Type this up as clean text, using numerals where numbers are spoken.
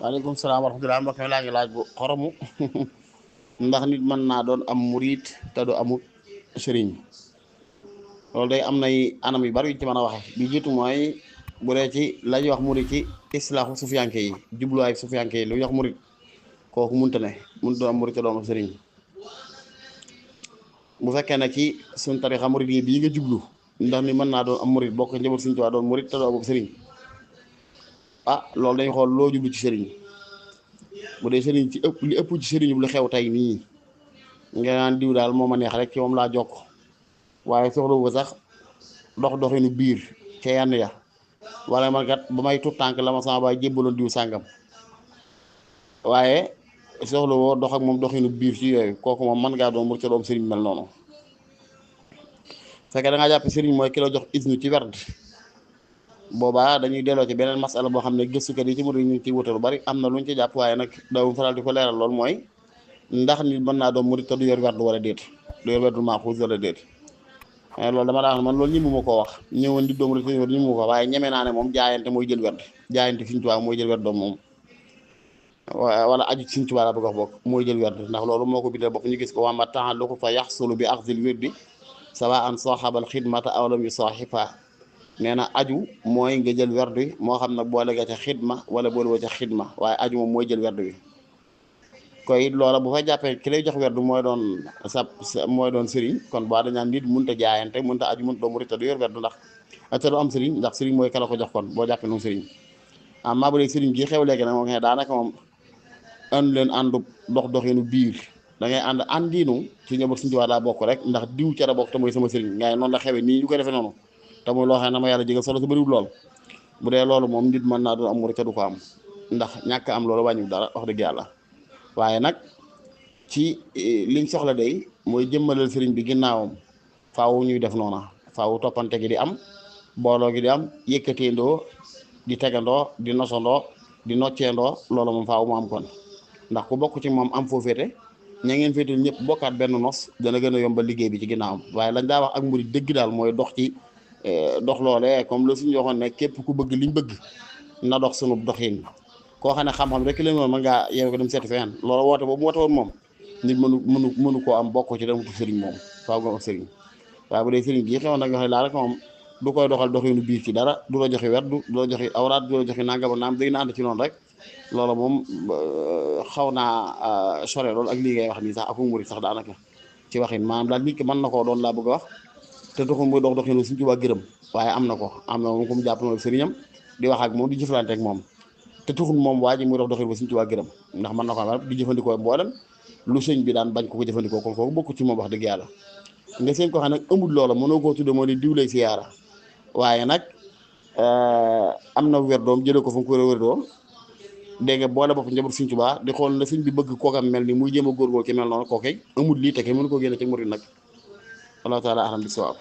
waaleykum salaam wa rahmatulah mbokk mi laa ngi laaj bu xoromu ndax nit mën naa doon am murit te du amut sëriñ. loolu day am nay anam yu bari yu ci mën a waxe bi jiitu mooy bu dee ci la ñuy wax murit ci islaaxu sufiyanke yi jubluwaay sufiyanke yi lu ñuy wax murit kooku munta ne mun doon am murit te doo am sëriñ. bu fekkee ne ci suñ tarixa murit yi bii nga jublu ndax ni mën naa doon am murit bokk njaboot Sëriñ Tuubaa doon murit te doo am sëriñ, loolu dañu xool loo jublu ci sëriñ. bu dee sëriñ ci ëpp li ëpp ci sëriñ lu xew tey nii nga naan diw daal moo ma neex rek ci moom laa jokk waaye soxla wu sax doxinu biir ca yenn ya wala man kat ba may tuut tànk la ma sama baay jébbaloon diw sàngam waaye soxla woo dox ak moom doxinu biir ci yooyu kooku moom mën ngaa doon mur ca doom sëriñ mel noonu. fekkee da ngaa jàpp sëriñ mooy ki la jox isnu ci werd boobaa dañuy delloo ci beneen masala boo xam ne gëstukat yi ci murid ñu ngi ciy wutal lu bari am na lu ñu ci jàpp waaye nag dawum faral di ko leeral lool mooy ndax nit mën naa doon murid te du yor werdu wala déet du yor werdu maaxuus wala déet. loolu dama daa wax man loolu ñi mu ma koo wax ñëwoon di doom murid ñi mu ma ko waaye ñeme naa ne moom jaayante mooy jël werd jaayante Sëriñ Tuubaa mooy jël werd doom moom wala aju Sëriñ Tuubaa la bëgg wax bokk mooy jël werd ndax loolu moo ko bindee bopp ñu gis ko waa ma temps lu ko fa yaxsulu bi axzil wirdi sawa an saaxabal xidmata aw lam yu saaxifa nee na aju mooy nga jël werd wi moo xam nag boole nga ca xidma wala boole woo ca xidma waaye aju moom mooy jël werd wi koy loola bu fa jàppee ki lay jox werd mooy doon mooy doon sëriñ kon boo dañaan nit mënta jaayante mënta aju mënta doon murit te du yor werd ndax te du am sëriñ ndax sëriñ mooy kala ko jox kon boo jàppee noonu sëriñ maa bu dee sëriñ gi xew léegi nag moo xam ne daanaka moom ànd leen àndu doxinu biir da ngay ànd àndiinu ci njaboot Sëriñ Tuubaa daa bokk rek ndax diw ca la bokk te mooy sama sëriñ ngay noonu la xewe nii ñu koy defee noonu te muy loo xam ne na ma yàlla jégal solo su bëriwul lool bu dee loolu moom nit mën naa doon am murit te du ko am ndax ñàkk am loolu wàññiwul dara wax dëgg yàlla. waaye nag ci liñ soxla day mooy jëmmalal sëriñ bi ginnaawam faaw ñuy def noona faaw toppante gi di am booloo gi di am yëkkateendoo di tegandoo di nosandoo di nocceendoo loolu moom faaw mu am kon ndax ku bokk ci moom am foo féete ña ngeen féetul ñëpp bokkaat benn nos dana gën a yombal liggéey bi ci ginnaawam waaye lañ daa wax ak murit dëgg daal mooy dox ci dox loolee comme la suñu waxoon ne képp ku bëgg liñ bëgg na dox sunu doxin koo xam ne xam-xam rek leen moom mën ngaa yeew ko dem seeti feneen loolu woote boobu mu woote woon moom nit mënu koo am bokk ci dem sëriñ moom faaw nga am sëriñ waaye bu dee sëriñ gi xewoon nag wax laa rek moom du koy doxal doxinu biir ci dara du la joxe wer du la joxe awraat du la joxe nangam naam day na ànd ci noonu rek loolu moom xaw naa sore loolu ak lii ngay wax nii sax aku murit sax daanaka ci waxin maanaam daal nit ki mën na koo doon laa bëgg a wax te doxul muy dox doxinu Sëriñ Tuubaa gërëm waaye am na moom ko mu jàpp na sëriñam di wax ak moom di jëflante ak moom te tuxul moom waa ji muy dox doxin ba Sëriñ Tuubaa gërëm ndax mën na ko am di jëfandikoo mboolem lu sëñ bi daan bañ ko jëfandikoo kon kooku bokku ci moom wax dëgg yàlla nga seen ko xam ne amul loola mënoo koo tudde moo di diw lay siyaara waaye nag am na wér doom jëlee ko fa mu ko wér doom dégg nga boole bopp njaboot Sëriñ Tuubaa di xool na sëñ bi bëgg kookam mel ni muy jéem a góorgóor ci mel noonu kooke amul lii te ke mënu ko génne ci murit nag wallahu taala alam bi sawaab